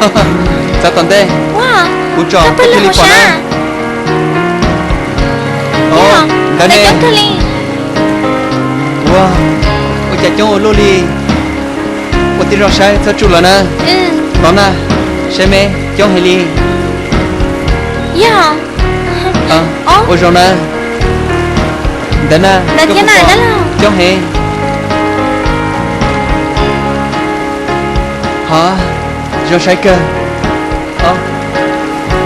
Txav tom ntej, kuv tsom koj thiaj li pom na. Ntawd ne, ua, ua cas coob ua luaj li. Ua tib zoo saib txhob tsuj lawm na. Tod na, saib me, coob heev li. Ua zoo na. Ntawd na, coob heev. Ho, zoo saib kawg.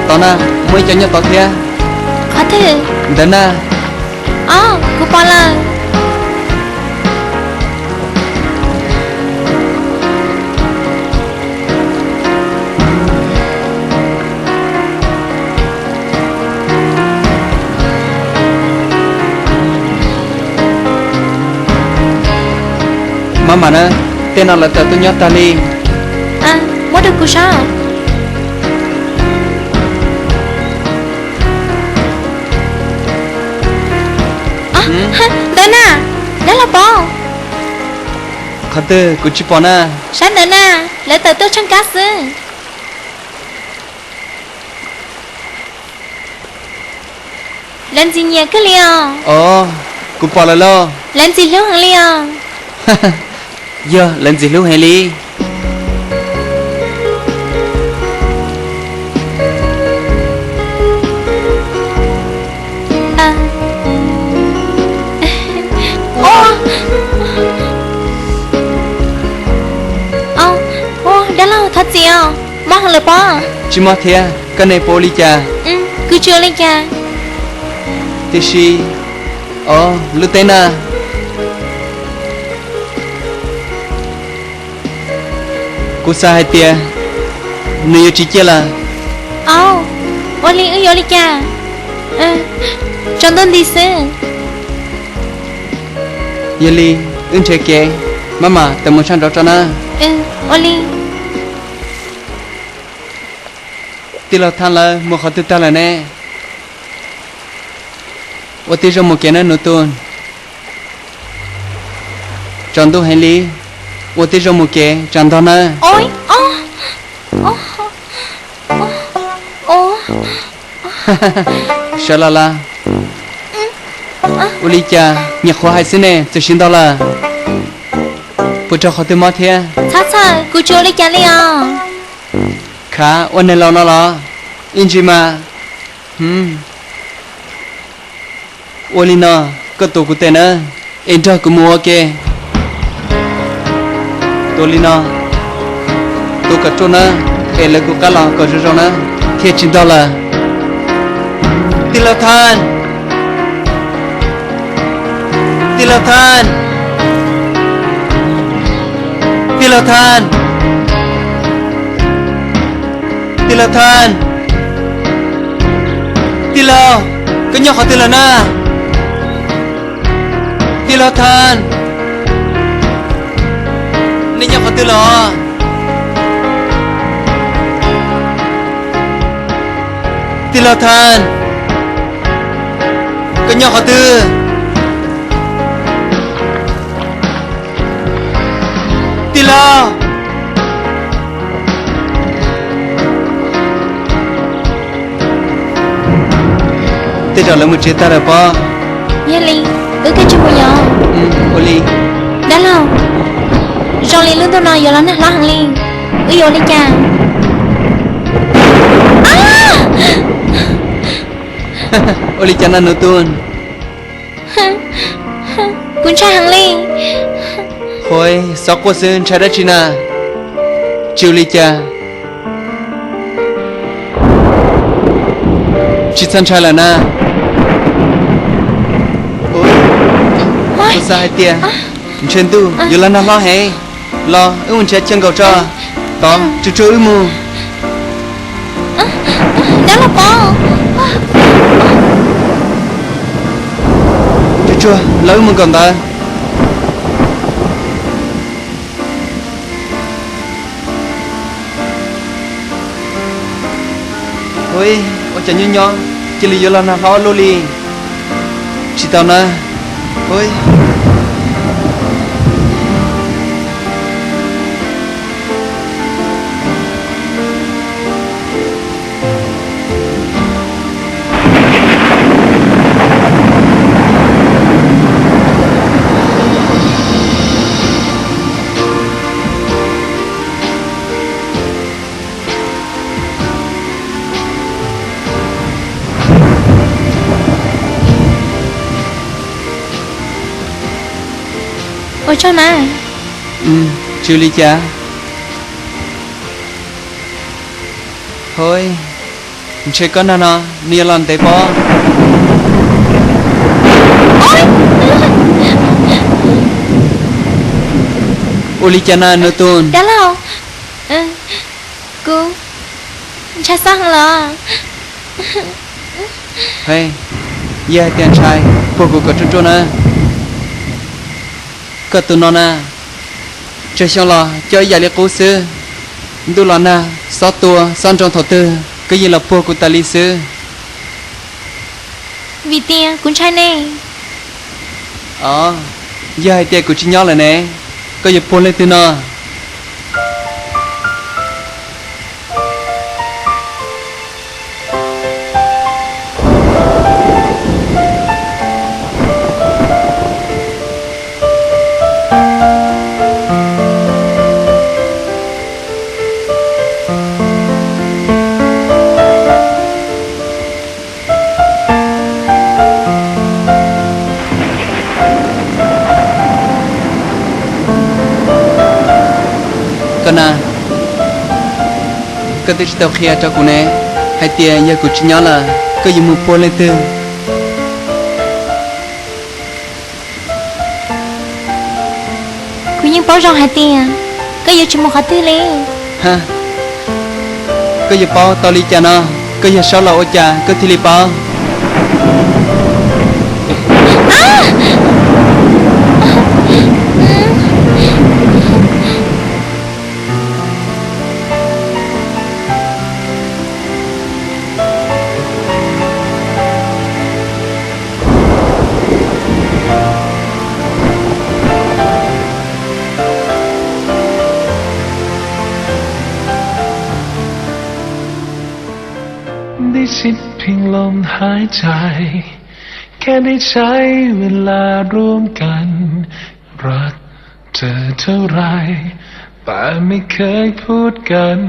Tod na, muaj ib co nyob tod thiab. Ntawd na. Kuv pom lawm. Maj mam na, tej no lawv tawm tuaj nyob tag li. Muab rau kuv saib. Ntawd na, dab laug Pov. Qhov twg kuv tsis pom na. Sab ntawd na, lawv tawm tuaj tsheej kab xwb. Lawv ntxim nyiam kawg li os. Os, kuv pom lawm lauj. Lawv ntxim hlub heev li os. Yog, lawv ntxim hlub heev li. Dab laug, thov txim os, mob heev lawm pob. Tsis mob thiab, koj ne puas ua li cas? Kuv tsis ua li cas. Tiam sis, o, lub teb na, kuv xav hais tias nws yuav tsis ciaj lawm. Au, ua li wb yuav ua li cas? Tsaus ntuj nti xwb. Yog li wb nrhiav kev, maj mam tawm mus sab nraud tso na. Ua li. Tij laug Thaj lawv mus qhov twg tag lawm ne? Ua tib zoo mus kev nawb nus tus. Tsaus ntuj heev li, ua tib zoo mus kev tsam ntog nawb. Sawv los lawm. Ua li cas nyiam qhuav hais xwb ne, txawm siv ntog lawm. Puas raug qhov twg mob thiab? Txhob txhawj, kuv tsis ua li cas li os. Khav, ua neeg laus no los ib ntsis mas. Ua li no, koj tuav kuv tes nawb, es nrog kuv mus ua ke. Tuav li no, tuav kom ruaj nawb, es lawv kuv qab los kom zoo zoo nawb, thiaj tsis ntog lawm. Tij laug Thaj, tij laug Thaj, tij laug Thaj, tij laug Thaj, tij laug, koj nyob qhov twg lawm na? Tij laug Thaj, nej nyob qhov twg los? Tij laug Thaj, koj nyob qhov twg? Tij laug. Tej zaum lawv mus tsev tag lawm pob. Yog li, wb kav tsij mus yom. Ua li. Dab laug, zoo li lub ntuj no yuav los nag hlob heev li, wb yuav ua li cas? Ua li cas na nus tus? Kuv ntshai heev li. Huaj, xov quaj xwb ntshai dab tsi na? Tsis ua li cas. Tsis txhob ntshai lawm na. Kuv xav hais tias ntshe ntuj yuav los nag hlob heev. Los wb mus nrhiav chaw nkaum tso. Tod, tsuag tsuag wb mus. Dab laug Pov. Tsuag tsuag los wb mus nkaum ntawd. Ua cas nyob nyob cia li yuav los nag hlob luaj li. Tsis tau na. Ua tsaug na. Tsis ua li cas. Hov, ntshe koj nag no nws yuav los ntev pob. Ua li cas na Nus Tus? Dab laug, kuv ntshai xav los. Hej, yog hais tias ntshai, puag kuv kom ruaj ruaj na. Koj tus no na, tsawg xyoo los coj ib yam li qub xwb. Ntuj los nag, xob tua xob nroo thaum twg koj yeej los puag kuv tas li xwb. Vim tias kuv ntshai ne. Os, yog hais tias kuv tsis nyob lawm ne, koj yuav puag leej twg no? Koj na, koj twb tsis tau qhia rau kuv ne, hais tias yog kuv tsis nyob lawm koj yuav mus puag leej twg? Kuv yeej paub zoo hais tias koj yuav tsis mus qhov twg li. Koj yuav paub tau li cas no? Koj yog Saub los ua cas koj thiaj li paub?ได้ชิดเพียงลมหายใจ แค่ได้ใช้เวลาร่วมกัน รักเธอเท่าไร แต่ไม่เคยพูดกัน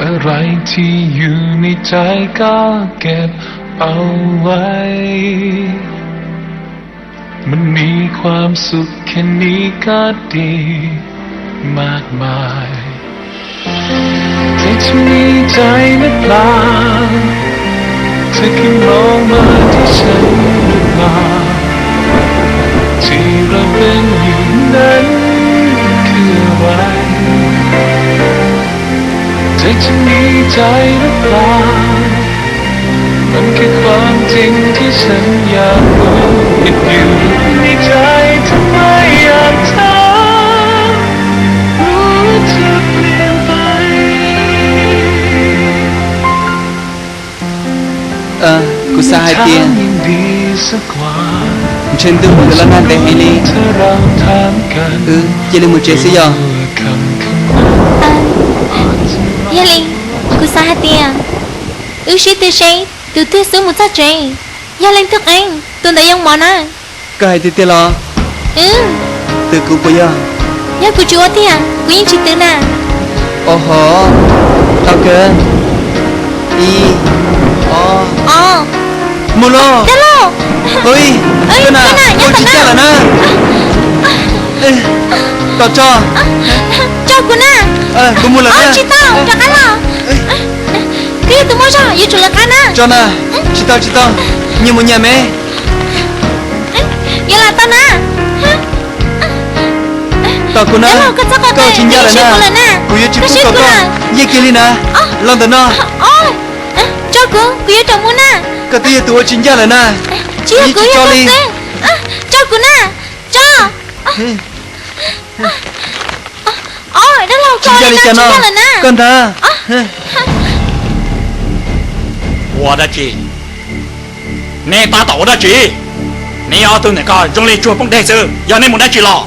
อะไรที่อยู่ในใจก็เก็บเอาไว้ มันมีความสุขแค่นี้ก็ดีมากมาย เธอจะมีใจหรือเปล่า เธอเคยมองมาที่ฉันหรือเปล่า ที่เราเป็นอยู่นั้นคืออะไร เธอจะมีใจหรือเปล่า มันคือความจริงที่ฉันอยากรู้ ติดอยู่ในใจทำไมอยากถาม รู้ว่าเธอเปลี่ยนไป Kuv xav hais tias ntshe ntuj yuav los nag ntev heev li, wb cia li mus tsev xwb yog? Yog li, kuv xav hais tias wb sib tw seb tus twg xub mus txog tsev, yog leej twg qeeb tus ntawd yoo mov na. Koj hais tiag tiag los? Twv kuv puas yog? Yog kuv tsis ua tiag kuv yeej tsis twv na. Oho, tau kawg. Ib, ob, mus lauj. Dab laug, koj na, koj tsis caj lawm na. Tos tso. Tso kuv na. Kuv mus lawm na. Tsis tau, rov qab los. Koj yog tus muaj zog, yuav tsum lawv qab na. Tso na. Tsis tau, tsis tau. Nyias mus nyias me. Yuav los tau na. Tos kuv na. Koj tsis ncaj lawm na. Kuv yuav tsis pub kom koj yeej kiag li na. Los ntawm no. Tso kuv, kuv yuav rau mus na. Koj twb yog tus ua tsis ncaj lawm na. Tsis yog kuv, yog koj xwb. Tso kuv na. Tso. Dab laug, koj ua li no tsis ncaj lawm na. Koj ntag. Ua dab tsi? Neb tab tom ua dab tsi? Neb ob tug ntawm ko zoo li tsuag poob deg xwb, yog neb mus dab tsi los?